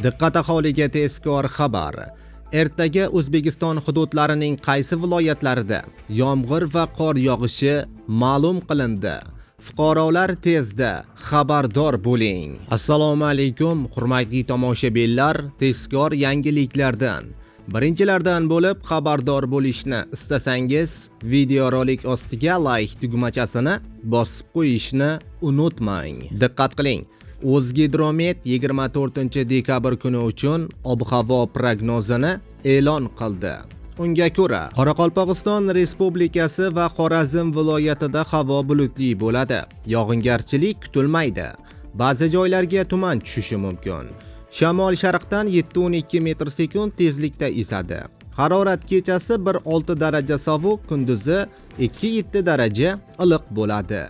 Diqqat aholiga tezkor xabar. Ertaga O'zbekiston hududlarining qaysi viloyatlarida yomg'ir va qor yog'ishi ma'lum qilindi. Fuqarolar tezda xabardor bo'ling. Assalomu alaykum, hurmatli tomoshabinlar, tezkor yangiliklardan birinchilardan bo'lib xabardor bo'lishni istasangiz, videorolik ostiga like tugmachasini bosib qo'yishni unutmang. Diqqat qiling. O'zgidromet 24-dekabr kuni uchun ob-havo prognozini e'lon qildi. Unga ko'ra, Qoraqalpog'iston Respublikasi va Xorazm viloyatida havo bulutli bo'ladi. Yog'ingarchilik kutilmaydi. Ba'zi joylarga tuman tushishi mumkin. Shamol sharqdan 7-12 metr sekund tezlikda esadi. Harorat kechasi 1-6 daraja sovuq, kunduzi 2-7 daraja iliq bo'ladi.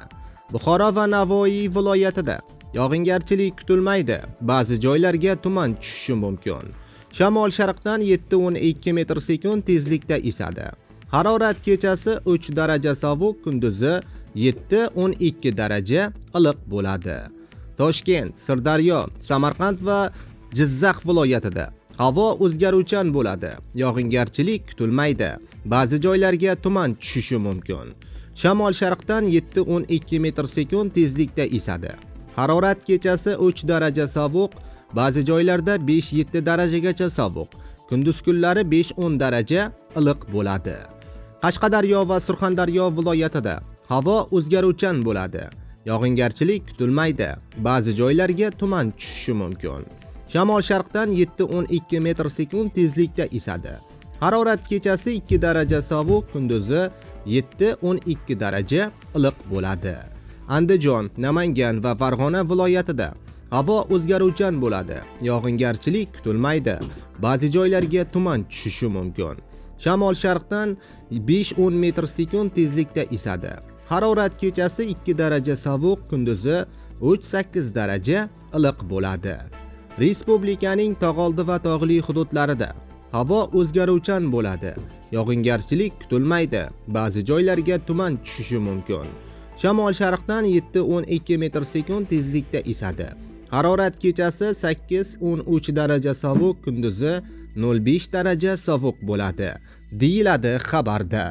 Buxoro va Navoiy viloyatida yog'ingarchilik kutilmaydi. Ba'zi joylarga tuman tushishi mumkin. Shamol sharqdan 7-12 metr sekund tezlikda esadi. Harorat kechasi 3 daraja sovuq, kunduzi 7-12 daraja iliq bo'ladi. Toshkent, Sirdaryo, Samarqand va Jizzax viloyatida havo o'zgaruvchan bo'ladi. Yog'ingarchilik kutilmaydi. Ba'zi joylarga tuman tushishi mumkin. Shamol sharqdan 7-12 metr sekund tezlikda esadi. Harorat kechasi 3 daraja sovuq, ba'zi joylarda 5-7 darajagacha sovuq, kunduz kunlari 5-10 daraja iliq bo'ladi. Qashqadaryo va Surxondaryo viloyatida havo o'zgaruvchan bo'ladi. Yog'ingarchilik kutilmaydi. Ba'zi joylarga tuman tushishi mumkin. Shamol sharqdan 7-12 metr sekund tezlikda esadi. Harorat kechasi 2 daraja sovuq, kunduzi 7-12 daraja iliq bo'ladi. Andijon, Namangan va Farg'ona viloyatida havo o'zgaruvchan bo'ladi. Yog'ingarchilik kutilmaydi. Ba'zi joylarga tuman tushishi mumkin. Shamol sharqdan 5-10 metr sekund tezlikda esadi. Harorat kechasi 2 daraja sovuq, kunduzi 3-8 daraja iliq bo'ladi. Respublikaning tog'oldi va tog'li hududlarida havo o'zgaruvchan bo'ladi. Yog'ingarchilik kutilmaydi. Ba'zi joylarga tuman tushishi mumkin. Shamol sharqdan 7-12 metr sekund tezlikda esadi. Harorat kechasi 8-13 daraja sovuq, kunduzi 0,5 daraja sovuq bo'ladi, deyiladi xabarda.